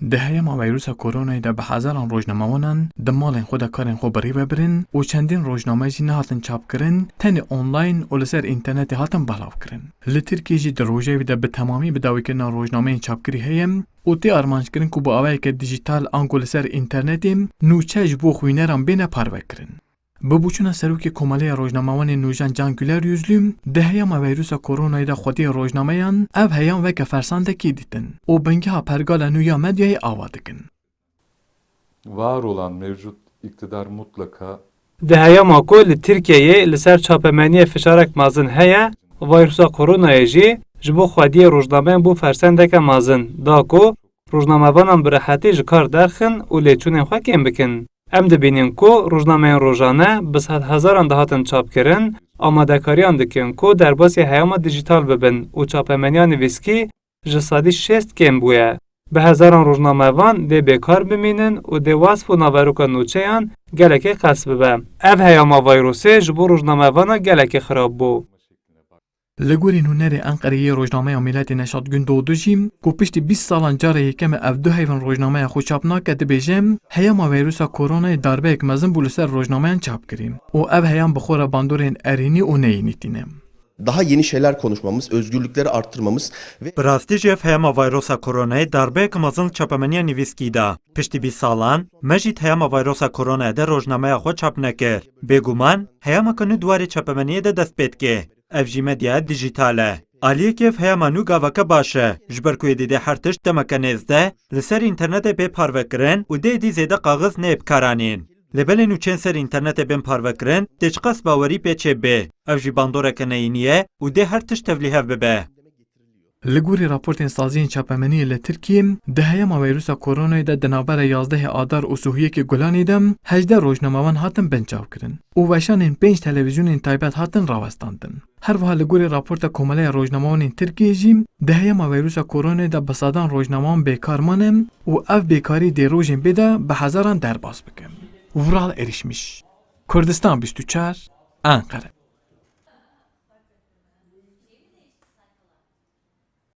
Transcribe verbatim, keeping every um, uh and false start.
Di heyama vîrusa koronayê de bi hezaran rojnamewanan di malên xwe de karên xwe bi rê ve birin û çendîn rojname jî nehatin çapkirin, tenê online û li ser înternetê hatin belavkirin. Li Tirkiyê jî di rojevî de bi temamî bi dawîkirina rojnameyên çapkirî heye û tê armanckirin ku bi awayeke dijîtal ango li ser înternetê nûçe ji bo xwîneran bêne parvekirin. Bi boçûna Serokê Komeleya Rojnamewanê Nûjan Can Güler Yüzlü, di heyama vîrusa koronayê de xwediyê rojnameyan ev heyam weke fersandekî dîtin û bingeha pergala nû ya medyayê ava dikin. Var olan mevcut iktidar mutlaka Di heyama ku li Tirkiyeyê li ser çapemeniyê fişarek mezin heye, vîrusa koronayê jî ji bo xwediyê rojnameyan bû fersendeke mezin da ku rojnamevanan bi rehetî ji kar derxin û lêçûnên xwe kêm bikin. Em dibînin ku rojnameyên rojane bi sedhezaran dihatin çapkirin, amadekariyan dikin ku derbasî heyama dijîtal bibin û çapemeniya nivîskî ji sedî şêst kêm bûye. Bi hezaran rojnamevan dê bêkar bimînin û dê wasf û naveroka nûçeyan gelekê qels bibe. Ev heyama vîrusê ji bo rojnamevana gelekê xirab bû. Li gorî nûnerê Enqerê yê rojnameya Miletê Neşat Gündoğdu jî, ku piştî bîst salan carê yekem e ev du heyvên rojnameya xwe çap nake, dibêje, heyama vîrusa koronayê darbeyek mezin bû li ser rojnameyan çapkirî û ev heyam bi xwe re bandorên erênî û neyînî tîne. Daha yeni şeyler konuşmamız, özgürlükleri arttırmamız ve Bi rastî jî ev heyama vîrusa koronayê darbeyek mezin li çapemeniya nivîskî da. Piştî bîst salan, me jî di heyama vîrusa koronayê de rojnameya xwe çap nekir. Bêguman, heyameke nû di warê çapemeniyê de dest pê dike. Ev jî medya dijîtal e. Aliyekî ev heyama nû gaveke baş e, ji ber ku êdî dê her tişt demeke nêz de li ser înternetê bê parvekirin û dê êdî zêde kaxiz neyê bikaranîn. Lê belê nûçeyên ser înternetê bên parvekirin, dê çiqas bawerî pê çêbibe. Ev jî bandoreke neyînî ye û dê her tişt tevlîhev bibe. Li gorî raportên saziyên çapemeniyê li Tirkiyê, di heyama vîrusa koronayê de di navbera yazdehê Adar û sih û yekê Gulanê de hejdeh rojnamevan hatin binçavkirin û weşanên pênc televîzyonên taybet hatin rawestandin. Her wiha li gorî raporta Komeleya Rojnamewanên Tirkiyê jî, di heyama vîrusa koronayê de bi sedan rojnamewan bêkar mane û ev bêkarî dê rojên bê de bi hezaran derbas bike. Vural Erişmiş, Kurdistan bîst û çar, Enqere.